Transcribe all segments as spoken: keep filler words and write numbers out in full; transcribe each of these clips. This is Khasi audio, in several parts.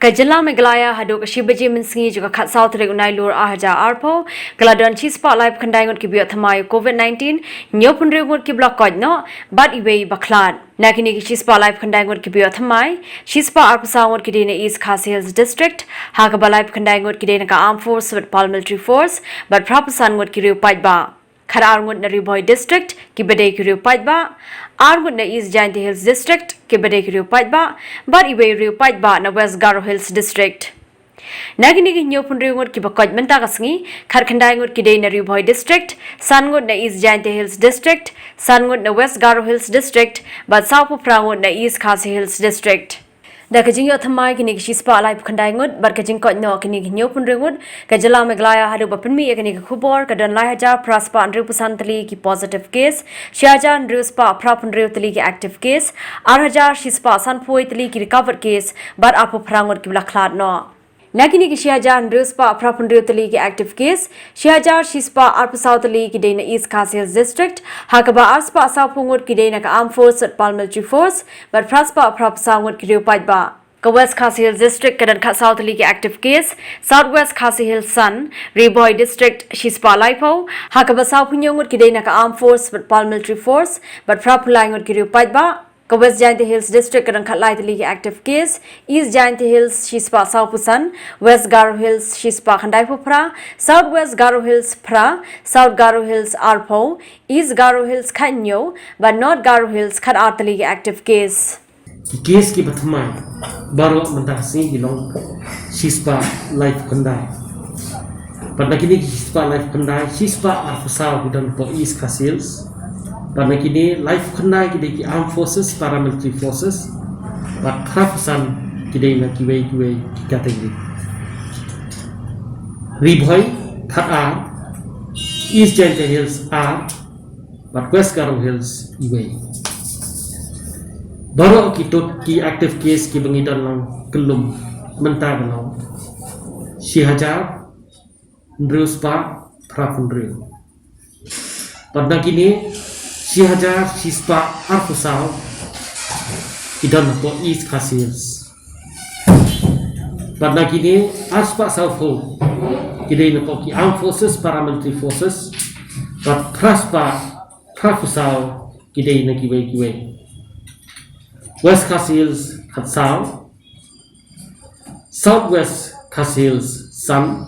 Ka jylla Meghalaya haduh ka shi baje mynsngi jong ka khatsaw tarik u Nailur ar hajar arphew, ka la don shispah laiphew khyndai ngut kiba ïoh thymmai ïa u Covid nineteen, hynñiewphew hynriew ngut kiba la koit noh, bad iwei ba khlad. Na kine ki shispah laiphew khyndai ngut kiba ïoh thymmai, shispah arphew saw ngut ki dei na East Khasi Hills District, ha kaba laiphew khyndai ngut ki dei na ka Armed Force bad Paramilitary Force, bad phraphew san ngut ki riew paidbah. Khatar ngut na Ri Bhoi District kiba dei ki riew paidbah, ar ngut na East Jaintia Hills District kiba dei ki riew paidbah, bad iwei riew paidbah na West Garo Hills District. Na kine ki hynñiewphew hynriew ngut kiba koit mynta ka sngi, khatkhyndai ngut ki dei na Ri Bhoi District, san ngut na East Jaintia Hills District, san ngut na West Garo Hills District, bad sawphew phra ngut na East Khasi Hills District. Da ka jingïoh thymmai kine ki shispah laiphew khyndai ngut bad ka jingkoit noh kine ki hynñiewphew hynriew ngut, ka jylla Meghalaya haduh ba pynmih ïa kane ka khubor ka don lai hajar phra spah hynriewphew san tylli ki positive case, shi hajar hynriew spah phraphew hynriew tylli ki active case, ar hajar shispah sanphew tylli ki recovered case, bad arphew phra ngut kiba la khlad noh. Na kine ki shi hajar hynriew spah phraphew hynriew tylli ki active case, shi hajar shispah arphew saw tylli ki dei na East Khasi Hills District, ha kaba ar spah sawphew ngut ki dei na ka Armed Force bad Paramilitary Force, bad phra spah phraphew saw ngut ki riew paidbah. Ka West Khasi Hills District ka don khatsaw tylli ki active case, South West Khasi Hills san, Ri Bhoi District shispah laiphew, ha kaba sawphew hynñiew ngut ki dei na ka Armed Force bad Paramilitary Force, bad phraphew lai ngut ki riew paidbah. Ka West Jaintia Hills District ka don khatlai tylli ki active case, East Jaintia Hills shispah sawphew san, West Garo Hills shispah khyndaiphew phra, South West Garo Hills phra, South Garo Hills arphew, East Garo Hills khathynñiew, bad North Garo Hills khatar tylli ki active case. Ki case kiba thymmai baroh mynta ka sngi ki long shispah laiphew khyndai. Bad na kine ki shispah laiphew khyndai, shispah arphew saw ki don hapoh East Khasi Hills. Bad na kine laiphew khyndai ki dei ki Armed Forces, Paramilitary Forces. Bad phraphew san ki dei na kiwei kiwei ki category. Ri Bhoi khatar, East Jaintia Hills ar, bad West Garo Hills iwei. Baroh ki tot ki active case kiba ngi don lang kyllum mynta ka long shi hajar hynriew spah phraphew hynriew. Bad na kine shi hajar shispah arphew saw ki don hapoh East Khasi Hills. Bad na kine ar spah sawphew ki dei na hapoh ki Armed Forces, Paramilitary Forces. Bad phra spah phraphew saw ki dei na kiwei kiwei. West Khasi Hills khatsaw, South West Khasi Hills san,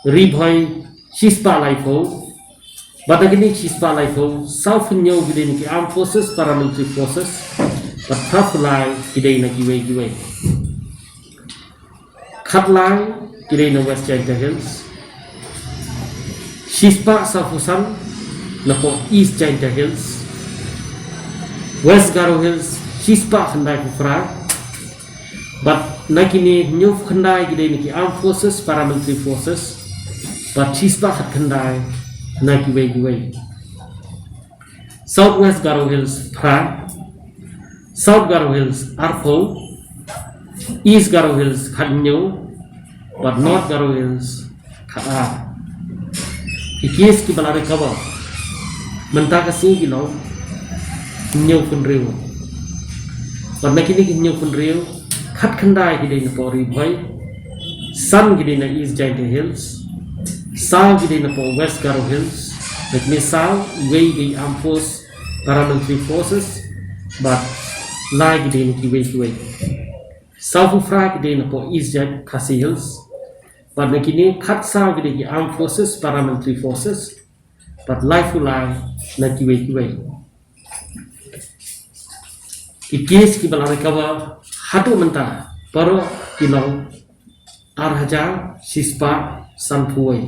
Ri Bhoi shispah laiphew. Bad na kine shispah laiphew, sawphew hynñiew ki dei na ki Armed Forces, Paramilitary Forces. Bad phraphew lai ki dei na kiwei kiwei. Khatlai ki dei na West Jaintia Hills. Shispah sawphew san na hapoh East Jaintia Hills. West Garo Hills shispah khyndaiphew phra. Bad na kine hynñiewphew khyndai ki dei na ki Armed Forces, Paramilitary Forces. Bad shispah khatkhyndai na kiwei kiwei. South West Garo Hills phra, South Garo Hills arphew, East Garo Hills khathynñiew, bad North Garo Hills khatar. Ki case kiba la recover mynta ka sngi ki long hynñiewphew hynriew. Bad na kine ki hynñiewphew hynriew, khatkhyndai ki dei na hapoh Ri Bhoi, san ki dei na East Jaintia Hills, saw ki dei na hapoh West Garo Hills, na kine saw, iwei dei Armed Force, Paramilitary Forces, bad lai ki dei na kiwei kiwei. Sawphew phra ki dei na hapoh East Jaintia Khasi Hills, bad na kine khatsaw ki dei ki Armed Forces, Paramilitary Forces, bad laiphew lai na kiwei kiwei. Ki case kiba la recover haduh mynta baroh ki long ar hajar shispah sanphew wei.